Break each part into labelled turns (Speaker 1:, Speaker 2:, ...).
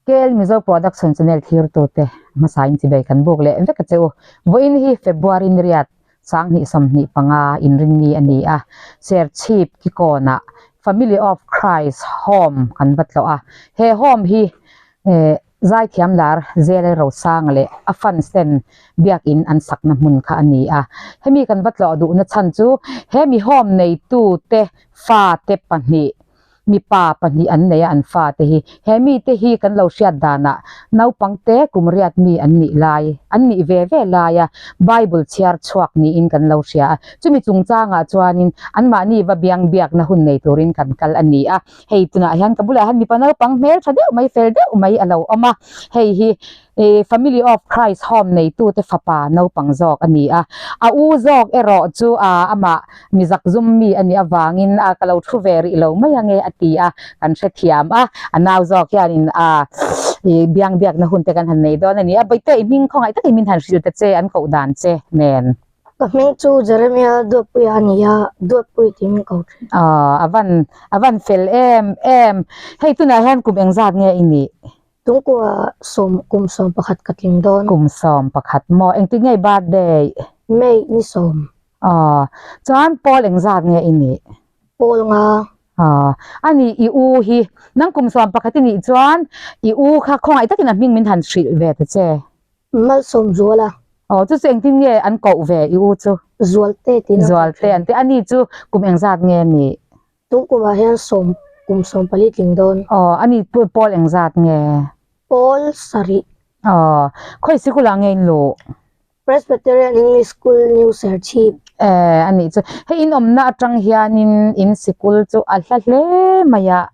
Speaker 1: KL Mizo Production Channel thirtute hmasain chibei kan buk leh vek a che u. Vawiin hi February ni riat sanghnih 25 inrinni a ni a, Serchhip Kikawnah Family of Christ Home kan va tlawh a. He home hi Zaithiam lar Zela Rosanga leh a fans ten biakin an sakna hmun kha a ni a. Hemi kan va tlawh duhna chhan chu hemi home neitute fate pahnih Mipa pahnih an nei a an fate hi. He mite hi kan lo hriat danah naupangte kum riat mi an nih lai, an nih ve ve laia Bible chhiar chhuak niin kan lo hria a. Chumi chungchangah chuanin anmahni va biang biakna hun nei turin kan kal a ni a. Hei tunah hian ka bulah hian mipa naupang hmel tha deuh mai, fel deuh mai a lo awm a. Hei hi Family of Christ Home neitute fapa naupang zawk a ni a. A u zawk erawh chu amah mi zakzum mi a nih avangin ka lo thu ve rih lo mai ange a ti a, kan hrethiam a. A nau zawk hianin biang biakna hun te kan han nei dawn a ni a. Bawihte i hming khawngaih takin min han hrilh ta che an koh dan che nen.
Speaker 2: Ka hming chu Jeremiah Duatpuia a ni a, Duatpui tih min ko thin.
Speaker 1: Aw, a van fel em em. Hei tunah hian kum engzat nge i nih?
Speaker 2: Tungkua sawm kum 11 ka tling dawn.
Speaker 1: Kum 11 maw? Engtik nge i birthday?
Speaker 2: May ni sawm.
Speaker 1: Aw, chuan Paul engzat nge i nih?
Speaker 2: Paul nga.
Speaker 1: Aw, a nih i u hi. Nang kum 11 i nih chuan i u kha khawngaih takin a hming min han hrilh ve ta che.
Speaker 2: Malsawmzuala.
Speaker 1: Aw, chu chu engtin nge an koh ve i u chu?
Speaker 2: Zualte tiin an koh thin.
Speaker 1: Zualte an ti. A ni chu kum engzat nge nih?
Speaker 2: Tun kumah hian sawm kum 14 tling dawn.
Speaker 1: Aw, a ni Paul engzat nge?
Speaker 2: Paul sarih.
Speaker 1: Aw, khawi sikulah nge in luh?
Speaker 2: Presbyterian English School, New Serchhip.
Speaker 1: Eh, a nih chu. Hei in awmna atang hianin in sikul chu a hla hle mai a,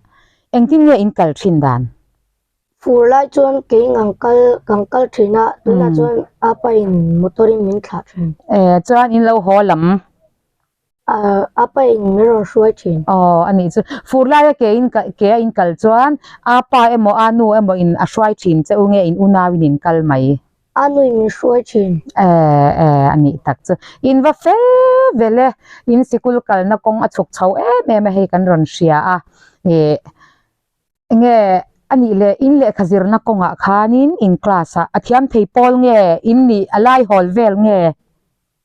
Speaker 1: engtin nge in kal thin dan?
Speaker 2: Fur lai chuan kei ngang kal kan kal thin a, tunah chuan apa in motor in min thlah thin.
Speaker 1: Eh, chuan in lo haw lam?
Speaker 2: Apa in min rawn hruai thin.
Speaker 1: Aw, a nih chu. Fur laia ke in ke a in kal chuan apa emaw a nu emaw in a hruai thin che u nge in unau in in kal mai?
Speaker 2: A nu in min hruai thin.
Speaker 1: Eh, eh, a nih tak chu. In va fel vel e, in sikul kalna kawng a chhuk chho em em a hei kan rawn hria a. Ih, enge a nih leh in lehkha zirna kawngah khanin in class ah a thiam thei pawl nge in nih a lai hawl vel nge?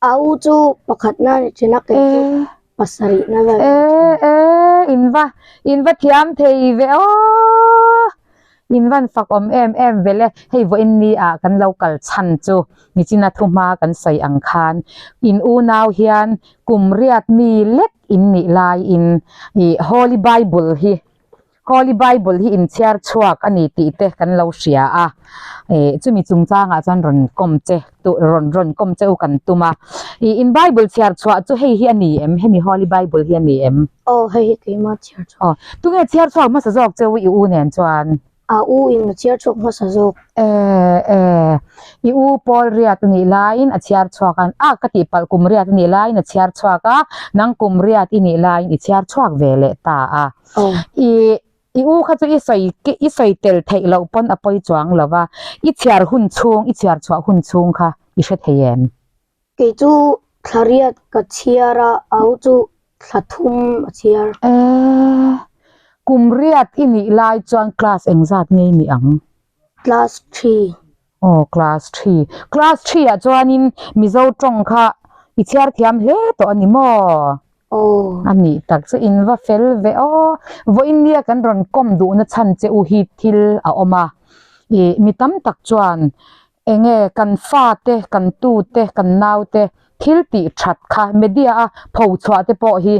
Speaker 2: A u chu pakhatna a ni thin a, kei chu pasarihna vel a ni thin.
Speaker 1: E, e, in va, in va thiam thei ve aw! In van fak awm em em vel e. Hei vawiin ni ah kan lo kal chhan chu nichina thu hma kan sawi ang khan in unau hian kum riat mi lek in nih laiin ih Holy Bible hi Holy Bible hi inchhiar chhuak a ni tih te kan lo hria a, eh chumi chungchangah chuan rawn kawm che tu rawn rawn kawm che u kan tum a. Ih in Bible chhiar chhuah chu hei hi a ni em? Hemi Holy Bible hi a ni em?
Speaker 2: Aw hei hi keimah chhiar chhuak.
Speaker 1: Aw tunge chhiar chhuak hmasa zawk che u i u nen chuan?
Speaker 2: A u in a chhiar chhuak hmasa zawk.
Speaker 1: Eh eh i u Paul riat a nih laiin a chhiar chhuak a, a ka tihpalh kum riat a nih laiin a chhiar chhuak a, nang kum riat i nih laiin i chhiar chhuak ve leh ta a. I i u kha chu i sawi i sawi tel theih loh pawn a pawi chuang lo va, i chhiar hun chhung i chhiar chhuah hun chhung kha i hre thei em?
Speaker 2: Kei chu thla riat ka chhiar a, a u chu thla thum a chhiar.
Speaker 1: Eee, kum riat i nih lai chuan class engzat nge i nih ang?
Speaker 2: Class three.
Speaker 1: Aw class three. Class three ah chuanin Mizo tawng kha i chhiar thiam hle tawh a ni maw?
Speaker 2: Aw.
Speaker 1: A nih tak chu in va fel ve aw. Vawiin nia kan rawn kawm duhna chhan che u hi thil a awm a. Ih mi tam tak chuan enge kan fate, kan tute, kan naute thil tih that kha media a pho chhuah te pawh hi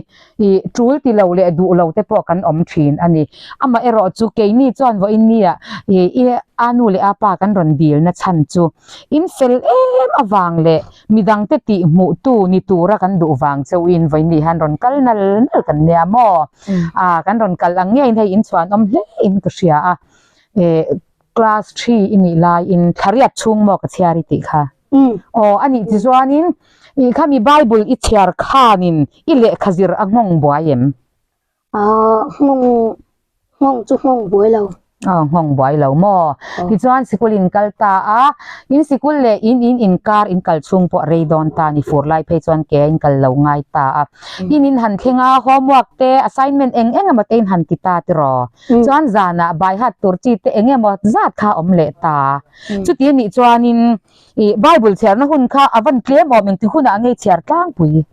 Speaker 1: ih tul ti lo leh duh lo te pawh kan awm thin a ni. Amaherawh chu keini chuan vawiin nia ih i a nu leh a pa kan rawn dilna chhan chu in fel em avang leh Midangte tih hmuhtu ni tura kan duh vang chauhin vawiin hian rawn kal nal nal kan nia maw? A, kan rawn kal ang ngeiin hei inchhuan awm hle in ka hria a. Eh, class three i nih laiin thlariat chhung maw ka chhiar i tih kha? Aw, a nih tichuanin i khami Bible i chhiar khanin i lehkha zir a nghawng buai em?
Speaker 2: A, nghawng, nghawng chu nghawng buai lo.
Speaker 1: Aw nghawng buai lo maw? Tichuan sikul in kal ta a, in sikul leh in in inkar in kal chhung pawh a rei dawn ta a ni, fur lai phei chuan ke a in kal lo ngai ta a. In in han thleng a, homework te, assignment eng eng emaw te in han ti ta tiraw? Chuan zanah bai hat tur chi te eng emaw zat kha a awm leh ta. Chuti a nih chuanin ih Bible chhiarna hun kha a van tlem awm engti hunah nge i chhiar tlangpui?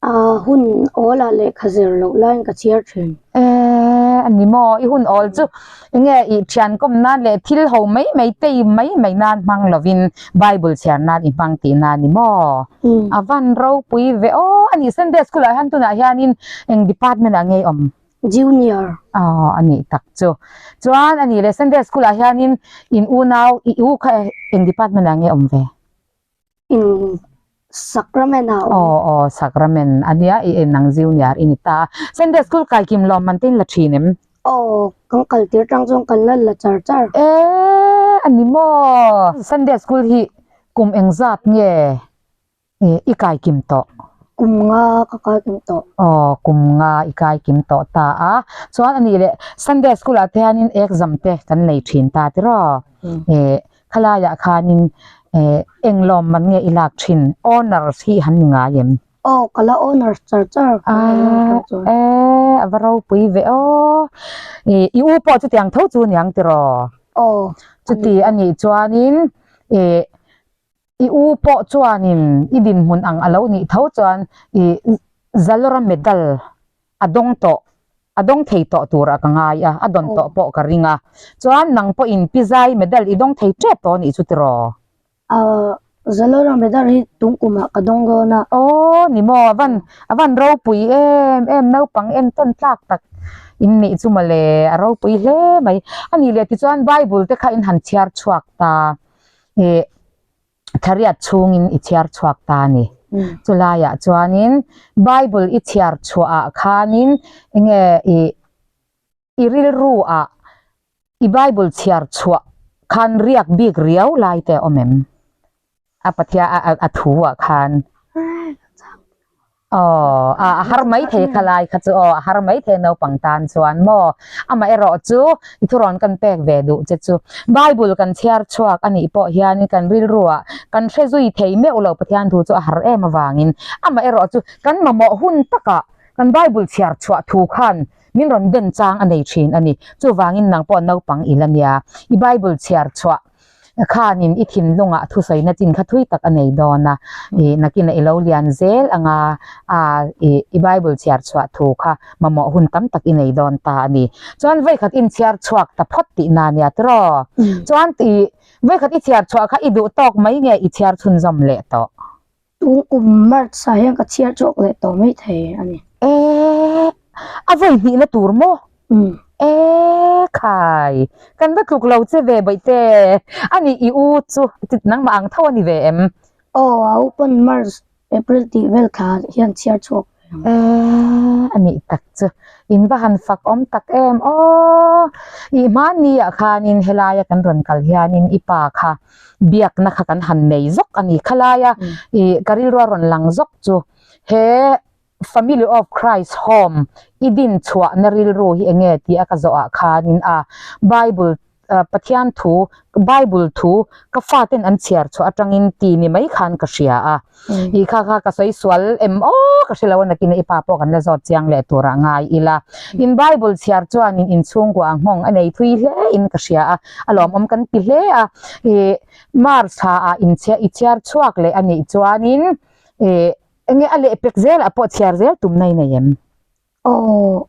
Speaker 2: A hun awl ah lehkha zir loh laiin ka chhiar thin.
Speaker 1: Eh, a ni maw? I hun awl chu enge i thian kawm nan leh thil ho mai mai te i mai mai nan hmang lovin Bible chhiar nan i hmang tih na ni maw? A van ropui ve aw. A nih Sunday school ah hian tunah hianin eng department ah nge i awm?
Speaker 2: Junior.
Speaker 1: Aw, a nih tak chu. Chuan a nih leh Sunday school ah hianin in unau i u kha eng department ah nge awm ve?
Speaker 2: In sacrament ah awm.
Speaker 1: Aw aw sacrament a nia i en ang junior i ni ta a. Sunday school kai kim lawm man te in la thin em?
Speaker 2: Aw kan kal tir tang chuan kan la la char char.
Speaker 1: Eee a ni maw? Sunday school hi kum engzat nge i kai kim tawh?
Speaker 2: Kum nga ka kai kim tawh.
Speaker 1: Aw kum nga i kai kim tawh ta a. Chuan a nih leh Sunday school ah te hianin exam te kan nei thin ta tiraw? Eee Khalaiah khanin eng lawmman nge i lak thin? Honours hi han ni ngai em?
Speaker 2: Aw, ka la honours char char ka la lak tawh chuan.
Speaker 1: Aaa, a va ropui ve aw. I u pawh chutiang tho chu niang tiraw?
Speaker 2: Aw.
Speaker 1: Chuti a nih chuanin i u pawh chuanin i dinhmun ang a lo nih tho chuan i Zalora medal a dawng tawh, a dawng thei tawh turah ka ngai a, a dawn tawh pawh ka ring a. Chuan nang pawhin Pi Zai medal i dawng thei tep tawh anih chu tiraw?
Speaker 2: Aw, Zalawra medal hi tung kumah ka dawng dawn a.
Speaker 1: Aw, ni maw, a van, a van ropui em em, naupang entawn tlak tak in nih chu mawle, a ropui hle mai. A nih leh tichuan Bible te kha in han chhiar chhuak ta, ih. Thariat chhungin i chhiar chhuak ta a ni. Chulaiah chuanin Bible i chhiar chhuahah khanin enge i i rilruah i Bible chhiar chhuah khan riak bik riau lai te a awm em? A Pathian a thuah khan. Aw, a a har mai thei kha lai kha chu aw, a har mai thei naupang tan chuan maw? Amaherawh chu i thurawn kan pek ve duh che chu. Bible kan chhiar chhuak a nih pawh hian kan rilruah kan hre zui thei meuh lo Pathian thu chu a har em avangin. Amaherawh chu kan mamawh hun takah kan Bible chhiar chhuah thu khan min rawn den chang a nei thin a ni. Chuvangin nang pawh naupang i la nia. I Bible chhiar chhuah Khanin i thinlungah thusawina chin kha thui tak a nei dawn a, i nakinah i lo lian zel anga a i i Bible chhiar chhuah thu kha mamawh hun tam tak i nei dawn ta a ni. Chuan vawikhat in chhiar chhuak ta phawt tihna nia tiraw? Chuan i vawikhat i chhiar chhuah kha i duh tawk mai nge i chhiar chhunzawm leh tawh?
Speaker 2: Tun kum March ah hian ka chhiar chhuak leh tawh mai thei a ni.
Speaker 1: Eee a vawi hnihna tur maw?
Speaker 2: Umm.
Speaker 1: Eee khai kan va tluk lo che ve bawihte a ni i u chu nangmah ang tho a ni ve em?
Speaker 2: Aw a u pawn March April tih vel thla hian chhiar chhuak ve ang.
Speaker 1: Eee a nih tak chu in va han fak awm tak em aw i hmanni ah khanin helaia kan rawn kal hianin i pa kha biakna kha kan han nei zawk a ni. Khalaia ih ka rilru a rawn lang zawk chu he Family of Christ Home i din chhuahna rilru hi eng nge tih a ka zawhah khanin a Bible Pathian thu Bible thu ka faten an chhiar chhuah atangin ti ni mai khan ka hria a. Ih kha kha ka sawi sual em aw ka hre lo a nakin i pa pawh kan la zawt chiang leh turah ngai ila. In Bible chhiar chuanin inchhungkua a nghawng a nei thui hle in ka hria a. A lawmawm kan ti hle a, ih March thla ah in chhiar i chhiar chhuak leh a nih chuanin ih enge a lehpek zel ah pawh chhiar zel tum na i nei em?
Speaker 2: Aw,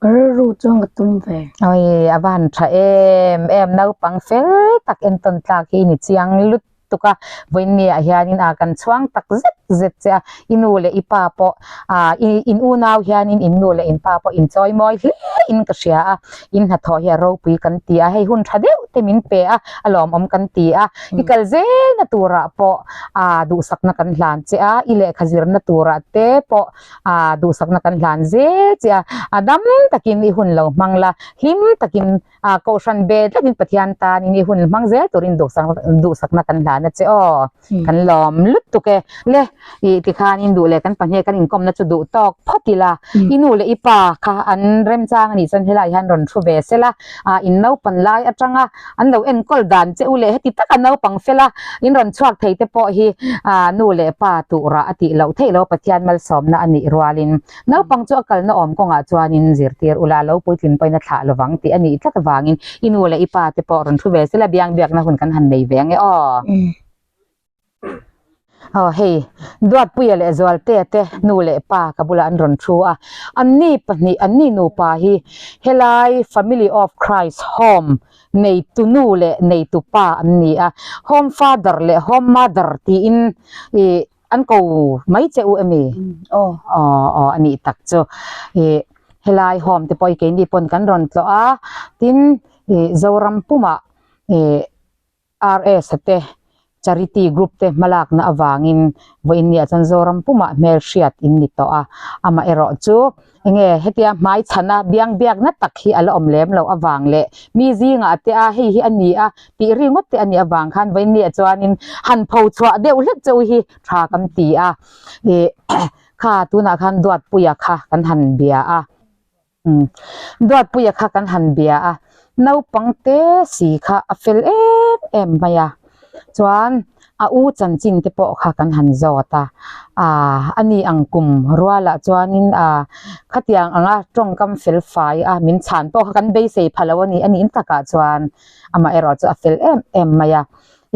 Speaker 2: ka rilru chuan ka tum ve.
Speaker 1: Awi, a van tha em em, naupang fel tak entawn tlak hi i ni chiang lut tuk a, vawiinni ah hianin a kan chhuang tak zet zet che a, i nu leh i pa pawh ah i in unau hianin in nu leh in pa pawh in chawi mawi hle in ka hria a, in hnathawh hi a ropui kan ti a, hei hun tha deuh te min pe a, a lawmawm kan ti a, i kal zelna turah pawh ah duhsakna kan hlan che a, i lehkha zirna turah te pawh ah duhsakna kan hlan zel che a, a dam takin i hun lo hmang la, hlim takin. A kohhran ve tlatin Pathian tanin i hun hmang zel turin duhsakna kan hlan a ni. hlan a che aw. Kan lawm lutuk e. Le, i tikhanin duh leh kan pahnih kan inkawmna chu duh tawk phawt ila. I nu leh i pa kha an remchang a nih chuan helaiah hian rawn thu ve sela. Ah, in naupan lai atanga an lo enkawl dan che u leh heti taka naupang fela in rawn chhuak thei te pawh hi ah nu leh pa tuhrah a tih loh theih lo Pathian malsawmna a nih rualin naupang chu a kalna awm kawngah chuanin zirtir ula lo puitlin pawhin a thlah lovang tih a nih tlat avangin i nu leh i pa te pawh rawn thu ve sela biang biakna hun kan han nei ve ange aw. Aw hei, Duatpuia leh Zualtea te nu leh pa ka bulah an rawn thu a, anni pahnih, anni nupa hi helai Family of Christ Home neitu nu leh neitu pa an ni a, Home Father leh Home Mother tiin ih an ko mai che u emi? Aw aw a nih tak chu ih helai home te pawh hi keini pawn kan rawn tlawh a, tin ih Zoram pumah ih RS-a te Charity Group te hmalakna avangin vawiin niah chuan Zoram pumah hmelhriat in ni tawh a, amaherawh chu enge hetia hmai chhana biang biakna tak hi a la awm lem loh avang leh mi zingah te a hei hi a ni a tih ringawt te a nih avang khan vawiin niah chuanin han pho chhuah deuh hlek chauh hi tha kan ti a, ih kha tunah khan Duatpuia kha kan han bia a. Umm Duatpuia kha kan han bia a, naupang te si kha a fel em em mai a, chuan a u chanchin te pawh kha kan han zawt a, aaa a ni ang kum rualah chuanin aa khatiang anga tawngkam fel fai a min chhan pawh kha kan beisei pha lo a ni, a nih takah chuan amaherawh chu a fel em em mai a,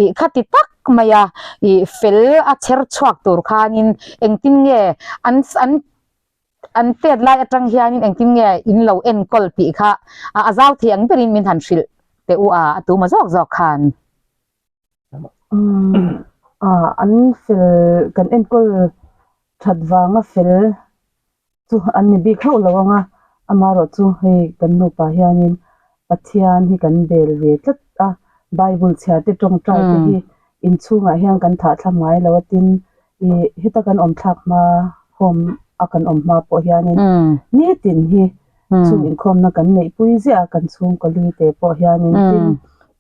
Speaker 1: ih khati tak mai a ih fel a chher chhuak tur khanin engtin nge an an. An tet lai atang hianin engtin nge in lo enkawl tih kha a zau thei ang berin min han hrilh teh u a, a tuma zawk zawk khan.
Speaker 3: Umm an fel kan enkawl that vanga fel chu an ni bik hauh lo ang a, amaherawh chu hei kan nupa hianin Pathian hi kan bel ve tlat a, Bible chhiar te tawngtai te hi inchhungah hian kan thah thlam ngai lo a tin ih heta kan awm thlak hma home a kan awm hma pawh hianin nitin hi chhung inkhawmna kan neih pui ziah a kan chhungkaw li te pawh hianin tin.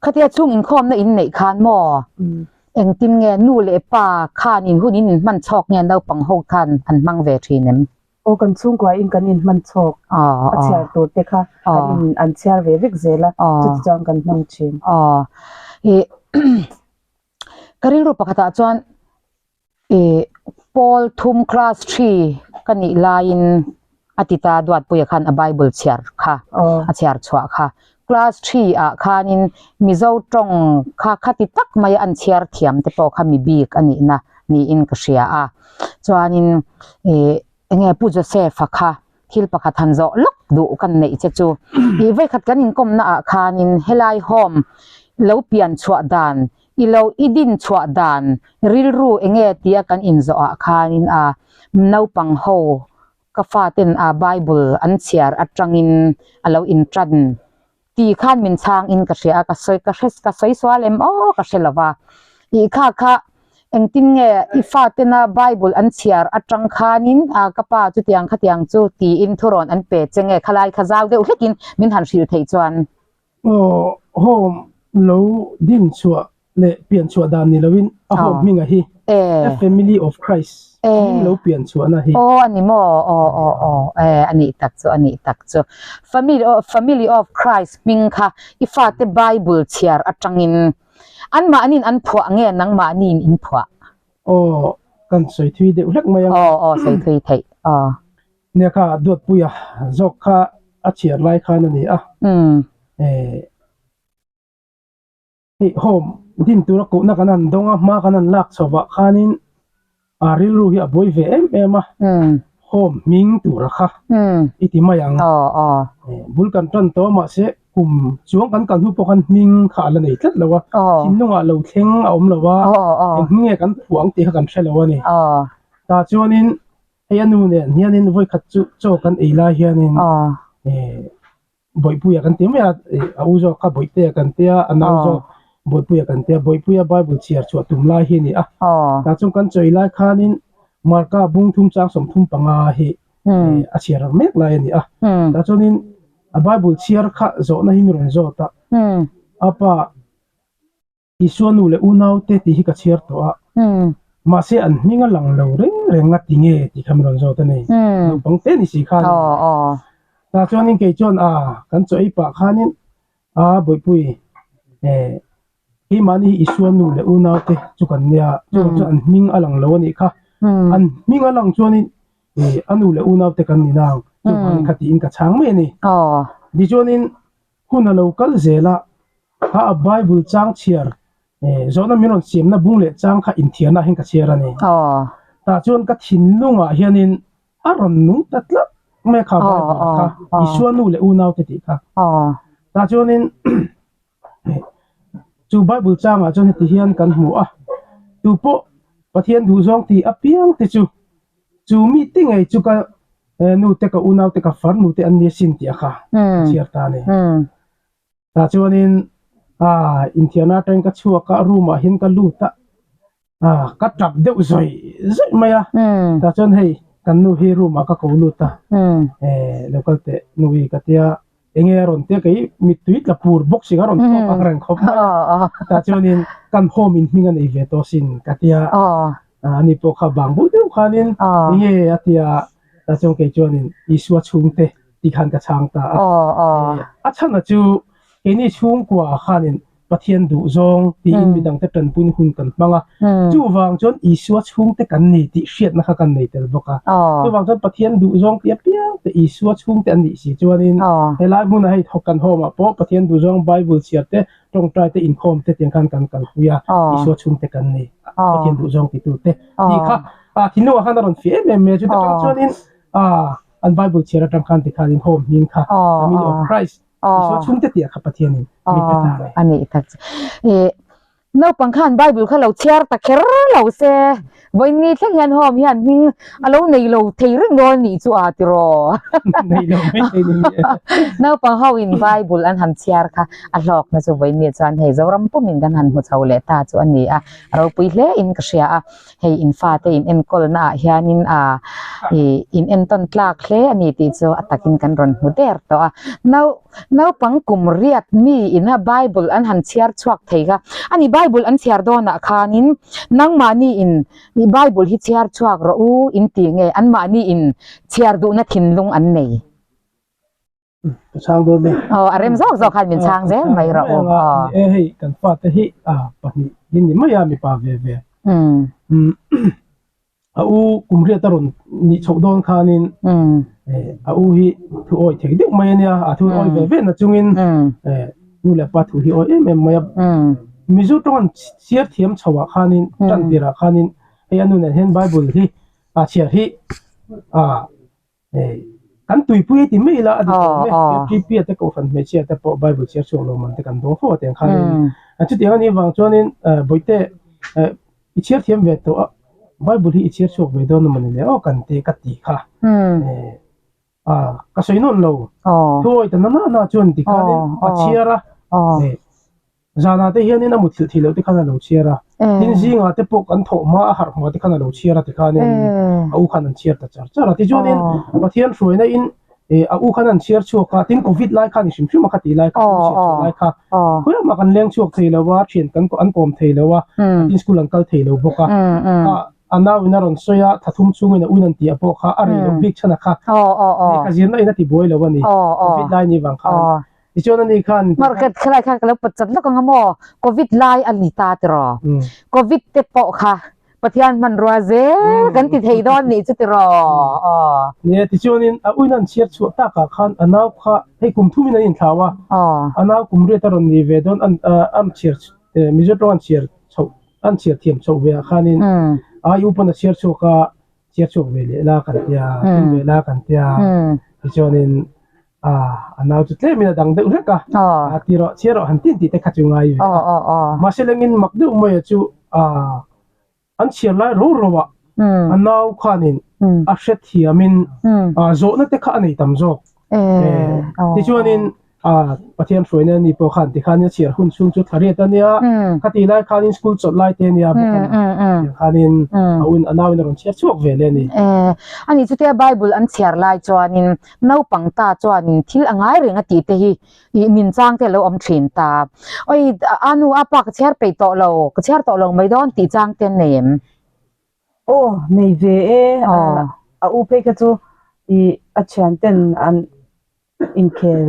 Speaker 1: Khatia chhung inkhawmna in neih khan maw engtin nge nu leh pa khan in hun in inhman chhawk nge naupang ho khan an hmang ve thin em?
Speaker 3: Aw kan chhungkua in kan inhman chhawk a chhiar tur te kha kan in an chhiar ve vek zel a chuti chuan kan hmang thin.
Speaker 1: Aw ih ka rilru pakhatah chuan ih pawl thum class three ka nih laiin a ti ta Duatpuia khan a bible chhiar kha a chhiar chhuah kha class three ah khanin Mizo tawng kha khati tak maia an chhiar thiam te pawh kha mi bik a nihna niin ka hria a chuanin ih enge Pu Joseph-a kha thil pakhat han zawh lawk duh kan neih che chu ih vawikhat kan inkawmna ah khanin helai home lo pian chhuah dan i lo i din chhuah dan rilru enge tia kan inzawh ah khanin a naupang ho ka faten a Bible an chhiar atangin a lo intan Ti khan min chhang in ka hria a, ka sawi ka hre ka sawi sual em aw ka hre lo va. Ih kha kha engtin nge i fatena Bible an chhiar atang khanin a ka pa chutiang khatiang chu tiin thurawn an pe che nge khalai kha zau deuh hlekin min han hrilh theih chuan.
Speaker 4: Aw home lo din chhuah leh pian chhuah dan ni loin a home hminga hi A Family of Christ hming lo pian chhuahna hi.
Speaker 1: Aw a ni maw? Aw aw aw e a nih tak chu a nih tak chu. Family of Family of Christ hming kha i fate Bible chhiar atangin anmahniin an phuah nge nangmahniin in phuah?
Speaker 4: Aw kan sawi thui deuh hlek mai ang.
Speaker 1: Aw aw sawi thui theih aw.
Speaker 4: Nia kha Duatpuia zawk kha a chhiar lai khan a ni a. E. Hei home din tura kohna kan han dawng a, hma kan han lak chho vah khanin a rilru hi a buai ve em em a, home hming tura kha i ti mai ang. Bul kan tan tawh a mahse kum chuang kan kal hnu pawh khan hming kha a la nei tlat lo a, thinlungah lo thleng a awm lo a, eng hming nge kan phuah ang tih kha kan hre lo a ni. Tah chuanin hei a nu nen hianin vawikhat chu chaw kan ei lai hianin Bawihpuia kan ti mai a, a u zawk kha Bawihtea kan tia, a nau zawk Bawihpuia kan tia, Bawihpuia Bible chhiar chhuah tum lai hi a ni a. Tah chuan kan chawi lai khanin Marka bung thum chang 35 hi a chhiar mek lai a ni a. Tah chuanin a Bible chhiar kha zawhna hi mi rawn zawt a, a pa. Isua nu leh unaute tih hi ka chhiar tawh a, mahse an hming a lang lo reng reng a ti nge tih kha min rawn zawt a ni. Naupang te ni si khan. Tah chuanin kei chuan a kan chaw ei pah khanin a Bawihpui eh keimahni hi Isua nu leh unaute chu kan nia, chuvang chuan an hming a lang lo a nih kha. An hming a lang chuanin eh a nu leh unaute kan ni nang, chuvangin kha tiin ka chhang mai a ni. Tichuanin hun a lo kal zel a, Kha a Bible chang chhiar zawhna min rawn siamna bung leh chang kha inthiarna ah hian ka chhiar a ni. Tah chuan ka thinlungah hianin a rawn nung ta tlat mai a kha Bible ah kha Isua nu leh unaute tih kha. Tah chuanin chu Bible changah chuan heti hian kan hmu a, tupawh Pathian duhzawng tih apiang te chu chu mite ngei chu ka nute ka unaute ka farnute an ni asin tih a kha ka chhiar ta a ni. Tah chuanin ah inthiarna atangin ka chhuak a, room ah hian ka lut a, ah ka tap deuh zawih zawih mai a, tah chuan hei kan nu hi room ah ka ko lut a, eh lo kal teh nu i ka tia enge a rawn tia kei mittui tla pur bawk si kha a rawn thawk ang reng khawp mai a, tah chuanin kan home in hming a nei ve tawh sin ka tia, ani pawh kha bang bul deuh khanin enge a tia tah chuan kei chuanin Isua chhungte ti khan ka chhang ta a. A chhana chu keini chhungkua khanin Pathian duh zawng tiin midangte tanpuina hun kan hmang a. Chuvang chuan Isua chhungte kan ni tih hriatna kha kan nei tel bawk a. Chuvang chuan Pathian duh zawng tih apiang te Isua chhungte an nih si chuanin helai hmunah hei thawk kan hawmah pawh Pathian duh zawng Bible chhiar te, tawngtai te, inkhawm te tiang khan kan kalpui a, Isua chhungte kan ni, Pathian duh zawng titute tih kha thinlungah khan a rawn fiah em em mai a. Chuta tang chuanin An Bible chhiar atang khan tikhanin home hming kha Family of Christ Isua chhungte tih ah kha Pathianin min pe ta a ni.
Speaker 1: A nih tak chu. Ih naupang khan Bible kha lo chhiar ta kher lo se, vawiin thleng hian home hian hming a lo nei lo thei reng dawn nih chu a tiraw.
Speaker 4: Nei lo mai thei ni mi e.
Speaker 1: Naupang ho in Bible an han chhiar kha a hlawkna chu vawiin ni chuan hei Zoram pumin kan han hmu chho leh ta chu a ni a, a ropui hle in ka hria a. Hei in fate in enkawl na ah hianin ah ih in entawn tlak hle a ni tih chu a takin kan rawn hmu der tawh a. Nau naupang kum riat mi ina bible an han chhiar chhuak thei kha a ni bible an chhiar dawnah khanin nangmahni in ih bible hi chhiar chhuak rawh u in ti nge anmahni in chhiar duhna thinlung an nei.
Speaker 4: Ka chhang dawn e.
Speaker 1: Aw a rem zawk zawk khan min chhang zel mai rawh u.
Speaker 4: Aw. E hei kan fate hi a pahnih hi ni mai a mipa ve ve. Umm a u kum riat a rawn nih chhoh dawn khanin a u hi thu awi thei deuh mai a nia a thu awi ve ve na chungin nu leh pa thu hi awi em em mai a. Mizo tawng an chhiar thiam chho ah khanin tan tirah khanin hei a nu nen hian bible hi a chhiar hi a Hei, kan tuipui ti mai ila a dik awm e. FTP a te kohhran hmeichhia te pawh Bible chhiar chhuak lo man te kan dawng fo a tiang khanin. Chutiang a nih vang chuanin Bawihte i chhiar thiam ve tawh a, Bible hi i chhiar chhuak ve dawn emaw ni le aw kan ti ka ti kha. Ka sawi nawn lo. Thuawi ta na na na chuan ti khanin a chhiar a. Zanah te hianin a muthilh thei loh te khan a lo chhiar a, tin zingah te pawh kan thawh hma a harh hma te khan a lo chhiar a tikhanin a u khan an chhiar ta char char a. Tichuanin Pathian hruaina in a u khan an chhiar chhuak a, tin Covid lai khan i hrim hrim a kha tih lai kha, u chhiar chhuah lai kha khawiah mah kan leng chhuak thei lo a, thian kan an kawm thei lo a, tin school an kal thei lo bawk a. Kha a nau in a rawn sawi a, tha thum chhungin a uin an tih a pawh kha a rei loh bik chhan a kha. Lehkha zirna in a ti buai lo a ni, Covid lai ni vang khan. Tichuan ani khan
Speaker 1: Market khelai khan ka lo pawt chat lawk ang a maw? Covid lai a ni ta tiraw? Covid te pawh kha Pathian hmanrua zel kan ti thei dawn nih chu tiraw? Aw.
Speaker 4: Nia, tichuanin a uin an chhiar chhuah takah khan a nau kha hei kum thumin an inthlau a, a nau kum riat a rawn ni ve dawn an an chhiar Mizo tawng an chhiar chhoh an chhiar thiam chhoh ve ah khanin ai u pawn a chhiar chhuak a, chhiar chhuak ve leh la kan tia, tum ve la kan tia, tichuanin A nau chu tlemin a dang deuh hlek a, a ti rawh chhiar rawh han tin tih te kha chu ngai ve a. Mahse lengin mak deuh mai a chu an chhiar lai ro ro ah a nau khanin a hrethiamin zawhna te kha a nei tam zawk. Tichuanin. A Pathian hruaina ni pawh khan tikhanin a chhiar hun chhung chu thla riat a nia, khatih lai khanin school chawlh lai te a nia bawk a ni. Tiang khanin a un a nauin a rawn chhiar chhuak ve le a ni.
Speaker 1: A ni chutia Bible an chhiar lai chuanin naupang ta chuanin thil a ngai reng a tih te hi ih min chang te a lo awm thin ta. Oi a nu a pa ka chhiar peih tawh lo, ka chhiar tawh lo mai dawn tih chang te an nei em?
Speaker 3: Aw nei ve e, a u phei kha chu ih a thian ten an Inkhel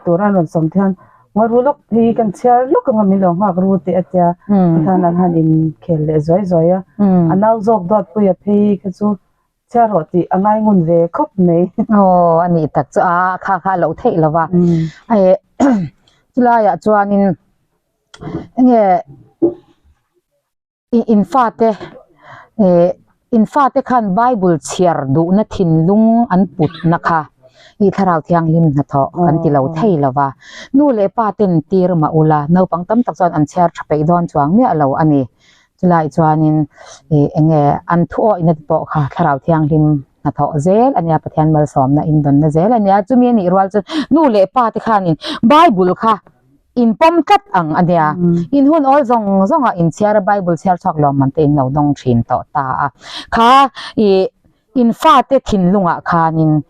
Speaker 3: tura an rawn sawm te hian ngawi ru lawk hi kan chhiar lawk anga min lo nghak ru tih a tia tikhan an han inkhel leh zuai zuai a a nau zawk duatpuia phei kha chu chhiar rawh tih a ngai ngun ve khawp mai.
Speaker 1: Aw a nih tak chu a kha kha a loh theih lo va chulaiah chuanin enge I in fate eh in fate khan Bible chhiar duhna thinlung an putna kha i thlarau thianghlim hnathawh kan ti lo thei lo va. Nu leh pa ten tir mah ula naupang tam tak chuan an chhiar tha peih dawn chuang miah lo a ni. Chulai chuanin ih eng nge an thu awihna te pawh kha thlarau thianghlim hnathawh zel a nia Pathian malsawmna indawnna zel a nia. Chumi a nih rual chuan nu leh pa te khanin Bible kha In pawm tlat ang a nia. In hun awl zawng zawng ah in chhiar a Bible chhiar chhuak lawm man te in lo dawng thin tawh ta a. Kha i in fate thinlung ah khan in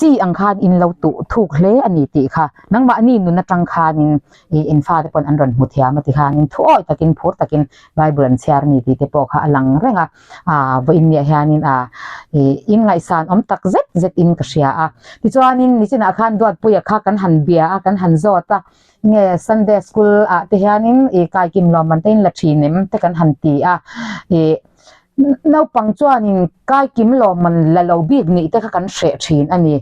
Speaker 1: chi ang khan in lo tuh thuk hle a ni tih kha nangmahni nun atang khan in i in fate pawn an rawn hmu thiam a ti khan in thuawi takin phur takin Bible an chhiar ni tih te pawh kha a lang reng a. Aa vawiin nia hianin aa i in ngaihsan awm tak zet zet in ka hria a. Tichuanin nichinah khan Duatpuia kha kan han bia a, kan han zawt a, nge Sunday school ah te hianin i kaikim lawm man te in la thin em te kan han ti a. I naupang chuanin kaikim lawm man la lo bik nih te kha kan hreh thin a ni.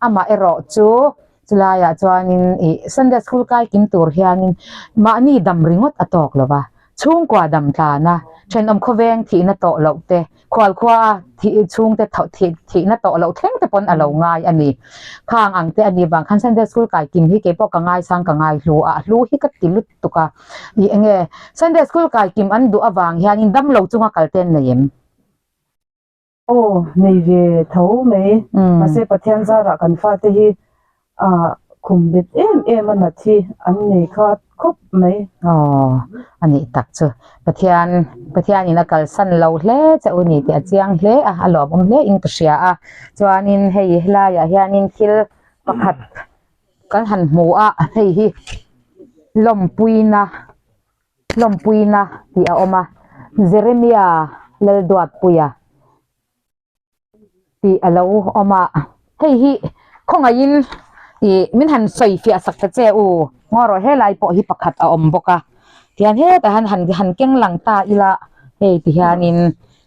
Speaker 1: Amaherawh chu chulaiah chuanin i Sunday school kaikim tur hianin mahni dam ringawt a tawk lo va. Chhungkua dam tlana thenawm khawveng thihna tawh loh te, khualkhua a thih chhungte thihna tawh loh thleng te pawn a lo ngai a ni. Khang ang te a nih vang khan Sunday School kai kim hi keipawh ka ngaisang ka ngai hlu a, a hlu hi ka ti lutuk a. Ih enge Sunday School kai kim an duh avang hianin damlo chunga kal te an nei em?
Speaker 3: Aw, nei ve tho mai. Mahse Pathian zarah kan fate hi khum bet em em a nat hi an nei kha khawp mai.
Speaker 1: Aw, a nih tak chu. Pathian, Pathianin a kalsan lo hle che u ni tih a chiang hle a, a lawmawm hle in ka hria a. Chuanin hei helaiah hianin thil pakhat kan han hmu a, hei hi lawmpuina Lawmpuina tih a awm a, Jeremia Lalduatpuia tih a lo awm a, hei hi khawngaihin ih min han sawi fiah sak ta che u, ngaw rawh helai pawh hi pakhat a awm bawk a, tihian hetah hian han han keng lang ta ila hei tihianin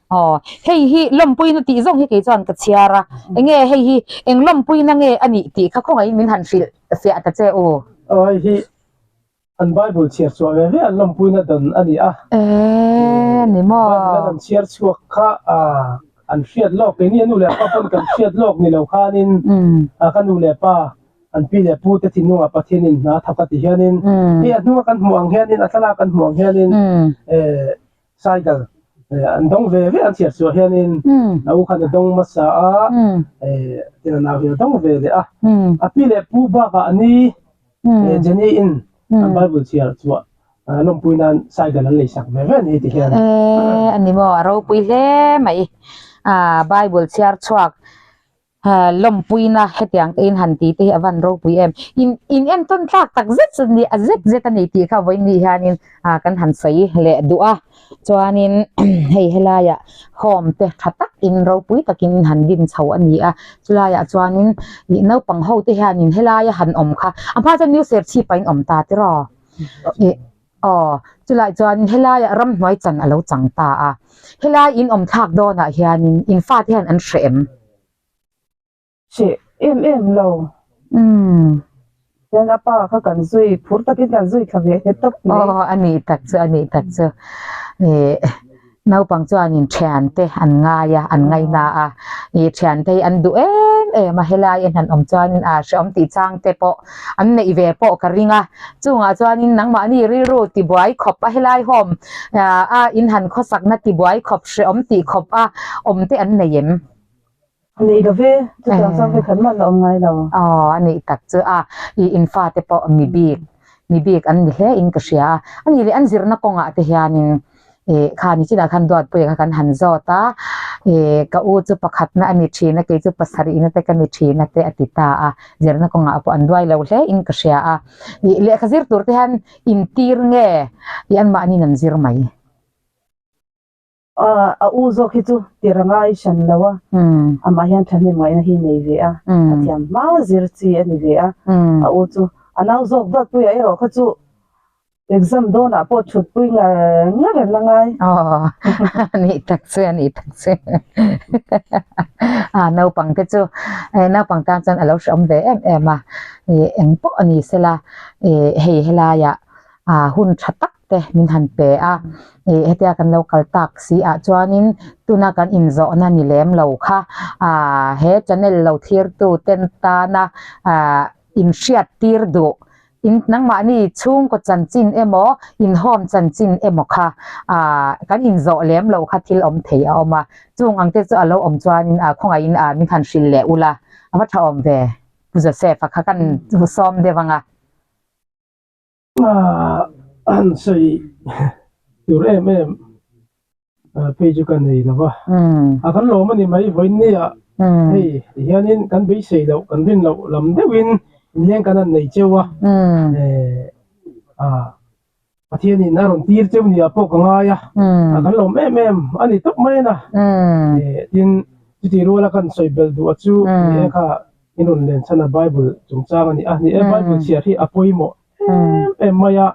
Speaker 1: aw hei hi lawmpuina tih zawng hi kei chuan ka chhiar a, enge hei hi eng lawmpuina nge a nih tih kha khawngaihin min han hrilh fiah ta che u.
Speaker 4: Aw hei hi An Bible chhiar chhuah ve ve an lawmpuina dan a ni a.
Speaker 1: Eee ni maw?
Speaker 4: Bible an han chhiar chhuak kha an hriat lawk, keini a nu leh pa pawn kan hriat lawk ni lo khanin ka nu leh pa, an pi leh pu te thinlungah Pathianin hna a thawk a ti hianin hei a hnunga kan hmuh ang hianin a thlalak kan hmuh ang hianin cycle an dawng ve ve an chhiar chhuah hianin a u khan a dawng hmasa a, tin a nau hi a dawng ve leh a, a pi leh pu bakah a ni Jenny in an Bible chhiar chhuah lawmpui nan cycle an lei sak ve ve ni ti hian.
Speaker 1: Eh ani maw a ropui hle mai ah Bible chhiar chhuak lawmpui na hetiang te in han ti te hi a van ropui em in in entawn tlak tak zet zet ni a zet zet a ni tih kha vawiin ni hianin ah kan han sawi leh duh a chuanin hei helaiah home te tha tak in ropui takin in han din chho a ni a chulaiah chuanin ih naupang ho te hianin helaia han awm kha a hma chuan new serchhip ah in awm ta tiraw ih aw chulai chuan helaiah ramhnuai chan a lo chang ta a helai in awm thlak dawnah hianin in fate hian an hreh em?
Speaker 3: Hreh em em lo.
Speaker 1: Umm.
Speaker 3: Chuan a pa kha kan zui, phur takin kan zui thla ve tawp mai.
Speaker 1: Aw a nih tak chu, a nih tak chu. Ih naupang chuanin thiante an ngai a, an ngaihna a. Ih thiante hi an duh em em a, helai en han awm chuanin a hrehawm tih chang te pawh an neih ve pawh ka ring a. Chungah chuanin nangmahni rilru tibuai khawp a helai home a in han khawsakna tibuai khawp hrehawm tih khawp a awm te an nei em?
Speaker 3: Nei lo ve, chutiang chuan vekhat mah la awm ngai lo.
Speaker 1: Aw, a nih tak chu a, i in fate pawh mi bik, mi bik an ni hle in ka hria a. A nih leh an zirna kawngah te hianin ih kha ni chinah khan Duatpuia kha kan han zawt a, ih ka u chu pakhatna a ni thin a, kei chu pasarihna te ka ni thin a te a ti ta a. Zirna kawngah pawh an duai lo hle in ka hria a. Ih lehkha zir tur te hian intir nge ih anmahniin an zir mai?
Speaker 3: A u zawk hi chu tir a ngai hran lo a, amah hian thahnem ngaihna hi nei ve a, a thiam hma zir chi a ni ve a, a u chu a nau zawk Duatpuia erawh kha chu exam dawnah pawh thutpui ngar ngar an la ngai.
Speaker 1: Aw, a nih tak chu, a nih tak chu. A naupang te chu naupang tan chuan a lo hrehawm ve em em a, eng pawh a ni sela hei helaiah hun tha tak te min han pe a, ih hetia kan lo kal tak si ah chuanin tuna kan inzawhna ni lem lo kha ah he channel lo thlir tu ten tana ah inhriat tir duh in nangmahni chhungkaw chanchin emaw inhawm chanchin emaw kha ah kan inzawh lem lo kha thil awm thei a awm a, chung ang te chu a lo awm chuanin ah khawngaihin ah min han hrilh leh ula a va tha awm ve Pu Joseph a kha kan sawm deuh ang a.
Speaker 4: An sawi tur em em phei chu ka nei lo va, a kan lawm a ni mai vawiin nia hei tihianin kan beisei loh kan rin loh lam deuhin inleng kan han nei cheu a, Pathianin a rawn tir cheu nia pawh ka ngai a, a kan lawm em em a ni tawp mai a na, tin chutih ruala kan sawi belh duh a chu ni e kha In rawn len chhan a Bible chungchang a ni a, ni e Bible chhiar hi a pawimawh em em mai a,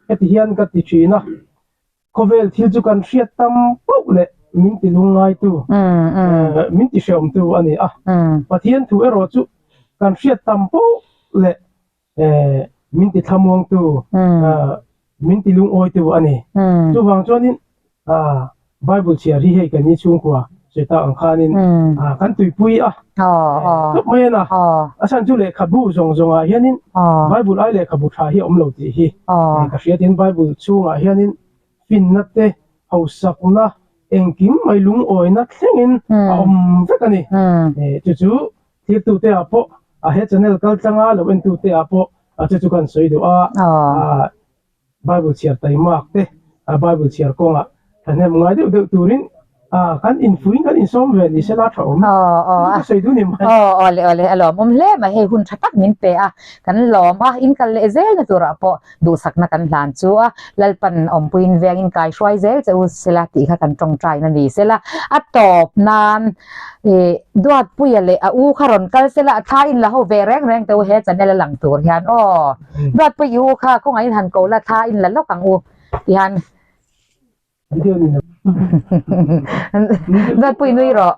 Speaker 4: heti hian ka ti thin a, khawvel thil chu kan hriat tam pauh leh min ti lungngaitu, min ti hreawmtu a ni a, Pathian thu erawh chu kan hriat tam pauh leh min ti thlamuangtu, min ti lungawitu a ni. Chuvang chuanin Bible chhiar hi hei kan ni chhungkua sawi tak ang khanin kan tuipui a tawp mai a na. A chhan chu lehkhabu zawng zawngah hianin Bible ai lehkhabu tha hi a awm lo tih hi ka hria tin Bible chhungah hianin finna te, hausakna, engkim mai lungawina thlengin a awm vek a ni. Chu chu Thirtute ah pawh a he channel kal tlanga lo entute ah pawh a chu chu kan sawi duh a, Bible chhiar taimak te Bible chhiar kawngah thahnem ngai deuh deuh turin kan infuiin kan insawm ve ni sela tha awm chu chu ka sawi duh ni mai.
Speaker 1: Aw awle awle a lawmawm hle mai hei hun tha tak min pe a kan lawm a in kal leh zel na turah pawh duhsakna kan hlan chu a Lalpan awmpuiin vengin kai hruai zel che u sela tih kha kan tawngtaina ni sela a tawp nan Ih Duatpuia leh a u kha rawn kal sela a thla in la ho ve reng reng teh u he channel a lang tur hian aw Duatpui i u kha kawngah in han ko la thla in la lawk ang u ti hian Duatpui nui rawh.